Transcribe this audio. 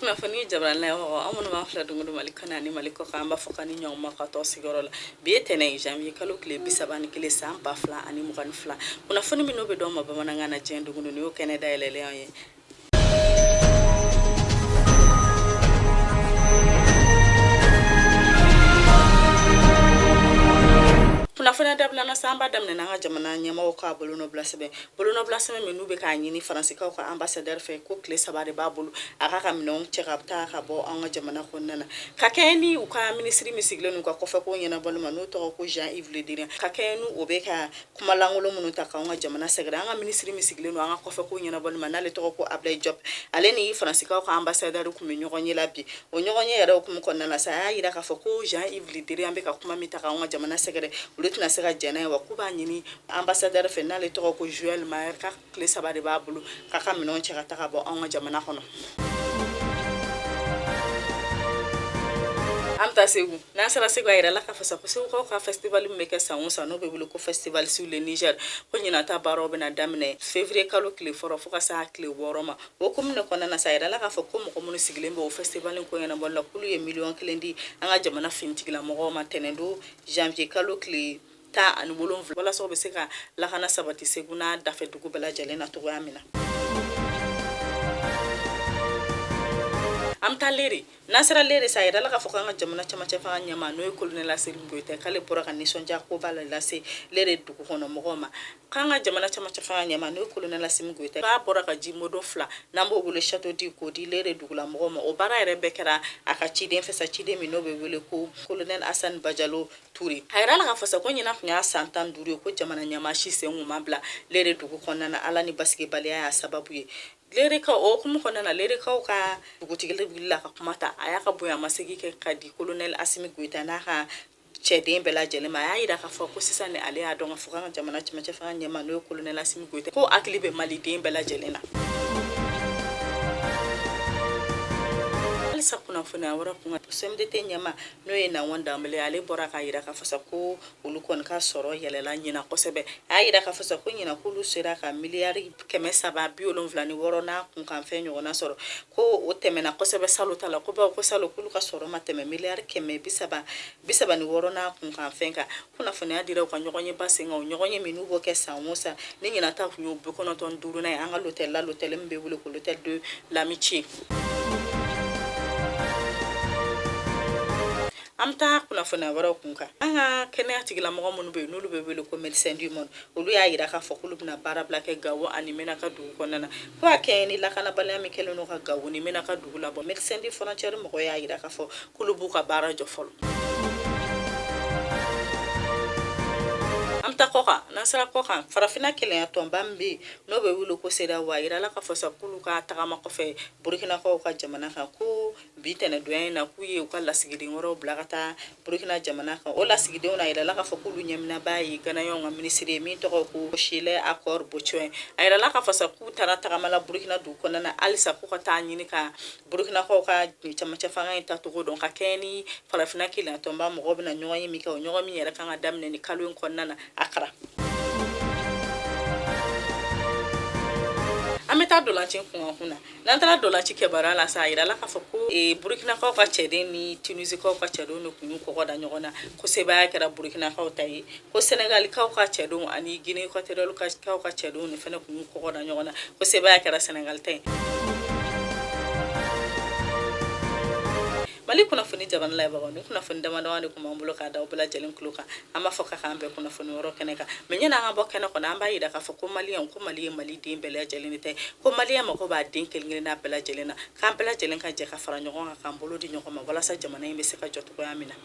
Kunnafoni jabarani lajɛbagaw, an minnu b'an filɛ don o don Mali kɔnɔ ani Mali kɔkan, an b'a fɔ k'aw ni ɲɔgɔn ka tɔ sigiyɔrɔ la. Bi ye tɛnɛn ye, janvier kalo tile 31, san 2022. Kunnafoni minnu bɛ d'aw ma bamanankan na diɲɛ don o don, nin y'o kɛnɛ dayɛlɛlen ye. Kunnafoniya dabila na sa, an b'a daminɛ n'an ka jamana ɲɛmɔgɔw ka bolonɔbila sɛbɛn. Bolonɔbila sɛbɛn min n'u bɛ k'a ɲini Faransikaw ka ambassadeur fɛ, ko tile 3 de b'a bolo a k'a ka minɛnw cɛ ka taa ka bɔ an ka jamana kɔnɔna na, ka kɛɲɛ ni u ka minisiri min sigilen n'u ka kɔfɛko ɲɛnabɔli ma, n'o tɔgɔ ko Jean-Yves Le Drian, ka kɛɲɛ ni o bɛ ka kumalankolon minnu ta k'an ka jamana sɛgɛrɛ. An ka minisiri min sigilen don an ka kɔfɛko ɲɛnabɔli ma, n'ale tɔgɔ ko Ablaye Diop, ale ni Faransikaw ka ambassadeur tun bɛ ɲɔgɔn ye la bi. O ɲɔgɔn ye yɛrɛ hukumu kɔnɔna na sa, a y'a jira k'a fɔ ko Jean-Yves Le Drian bɛ ka kuma min ta k'an ka jamana sɛgɛrɛ, olu tɛna se ka jɛn n'a ye, wa k'u b'a ɲini ambassadeur fɛ, n'ale tɔgɔ ko Joël Maher, ka tile 3 de b'a bolo k'a ka minɛnw cɛ ka taa ka bɔ an ka jamana kɔnɔ. An bɛ taa Segu. N'an sera Segu, a yirala k'a fɔ sa ko Segukaw ka festival min bɛ kɛ san o san, n'o bɛ wele ko festival sur le Niger, ko ɲinan ta baaraw bɛna daminɛ février kalo tile fɔlɔ fo ka se tile 6 ma. O hukumu de kɔnɔna na sa, a yirala k'a fɔ ko mɔgɔ minnu sigilen bɛ o festival ko ɲɛnabɔli la, k'olu ye miliyɔn 1 di an ka jamana finitigilamɔgɔw ma tɛnɛndon janvier kalo tile 17, walasa u bɛ se ka lakana sabati Segu n'a dafɛ dugu bɛɛ lajɛlen na cogoya min na. An bɛ taa Lere. N'an sera Lere sa, a yirala k'a fɔ k'an ka jamana camancɛ fanga ɲɛmaa, n'o ye colonel Asimi Goyita, k'ale bɔra ka nisɔndiya koba la lase Lere dugu kɔnɔ mɔgɔw ma. K'an ka jamana camancɛ fanga ɲɛmaa, n'o ye colonel Asimi Goyita, k'a bɔra ka ji modo 2, n'an b'o wele château d'eau, k'o di Lere dugulamɔgɔw ma. O baara yɛrɛ bɛɛ kɛra a ka ciden fɛ sa, ciden min n'o bɛ wele ko colonel Asani Bajalo Ture. A yirala k'a fɔ sa ko ɲinan tun y'a san 15 ye ko jamana ɲɛmaa si sen kun ma bila Lere dugu kɔnɔna na, Ala ni basigibaliya y'a sababu ye. Lerekaw o hukumu kɔnɔna na, Lerekaw ka dugutigi wulila ka kuma ta, a y'a ka bonyamasegin kɛ ka di colonel Asimi Goyita n'a ka cɛden bɛɛ lajɛlen ma. A y'a jira k'a fɔ ko sisan ni ale y'a dɔn k'a fɔ k'an ka jamana cɛmancɛ fanga ɲɛmaa, n'o ye colonel Asimi Goyita, ko hakili bɛ maliden bɛɛ lajɛlen na. Halisa kunnafoniya wɛrɛ kun, CMDT ɲɛmaa, n'o ye Nawan Danbele, ale bɔra k'a jira k'a fɔ sa ko olu kɔni ka sɔrɔ yɛlɛla ɲinan kosɛbɛ. A y'a jira k'a fɔ sa ko ɲinan k'olu sera ka miliyari 376 n'a kunkanfɛn ɲɔgɔnna sɔrɔ, ko o tɛmɛna kosɛbɛ salon ta la, ko bawo ko salon k'olu ka sɔrɔ ma tɛmɛ miliyari 336 n'a kunkanfɛn kan. Kunnafoniya dira u ka ɲɔgɔnyeba sen kan, o ɲɔgɔnye min n'u b'o kɛ san o san, ni ɲinan ta tun y'o 95nan ye an ka l'hôtel la, l'hôtel min bɛ wele ko l'hôtel de l'amitié. An bɛ taa kunnafoniya wɛrɛw kun kan. An ka kɛnɛya tigilamɔgɔ minnu bɛ yen, n'olu bɛ wele ko Médecins du Monde, olu y'a jira k'a fɔ k'olu bɛna baara bila kɛ Gawo ani Menaka dugu kɔnɔna na, ko a kɛɲɛ ni lakanabaliya min kɛlen don ka Gawo ni Menaka dugu labɔ. Médecins sans frontières mɔgɔw y'a jira k'a fɔ k'olu b'u ka baara jɔ fɔlɔ. An bɛ taa kɔkan. N'an sera kɔkan, farafinna kelenya tɔnba min bɛ yen, n'o bɛ wele ko CEDEAO, a yirala k'a fɔ sa k'olu ka tagama kɔfɛ Burukinakaw ka jamana kan, ko bi tɛnɛndonya in na k'u ye u ka lasigiden wɛrɛw bila ka taa Burukina jamana kan. O lasigidenw na, a yirala k'a fɔ k'olu ɲɛminaba ye Ganayɛnw ka minisiri ye min tɔgɔ ko Sheila Akor Botchwey. A yirala k'a fɔ sa k'u taara tagama la Burukina dugu kɔnɔna na halisa k'u ka taa ɲini ka Burukinakaw ka camancɛ fanga in tacogo dɔn, ka kɛɲɛ ni farafinna kelenya tɔnba mɔgɔw bɛna ɲɔgɔn ye min kɛ, o ɲɔgɔn min yɛrɛ kan ka daminɛ ni kalo in kɔnɔna na Akara. An bɛ taa dolanci kunkankun na. N'an taara dolanci kibaruya la sa, a yirala k'a fɔ ko Burukinakaw ka cɛden ni Tunisikaw ka cɛdenw de tun y'u kɔgɔ da ɲɔgɔn na, ko sebaaya kɛra Burukinakaw ta ye, ko Sɛnɛgalikaw ka cɛdenw ani Guinée équatoriale kaw ka cɛdenw de fana tun y'u kɔgɔ da ɲɔgɔn na, ko sebaaya kɛra Sɛnɛgali ta ye. Mali kunnafoni jabaranin lajɛbagaw, ni kunnafoni damadama de tun b'an bolo k'a da aw bɛɛ lajɛlen tulo kan. An b'a fɔ ka k'an bɛn kunnafoni wɛrɛ kɛnɛ kan. Mais ɲɛna an ka bɔ kɛnɛ kɔnɔ, an b'a yira k'a fɔ ko maliyɛnw, ko Mali ye Mali den bɛɛ lajɛlen de ta ye, ko maliyɛn mago b'a den kelen kelenna bɛɛ lajɛlen na, k'an bɛɛ lajɛlen ka jɛ ka fara ɲɔgɔn kan, k'an bolo di ɲɔgɔn ma, walasa jamana in bɛ se ka jɔ cogoya min na.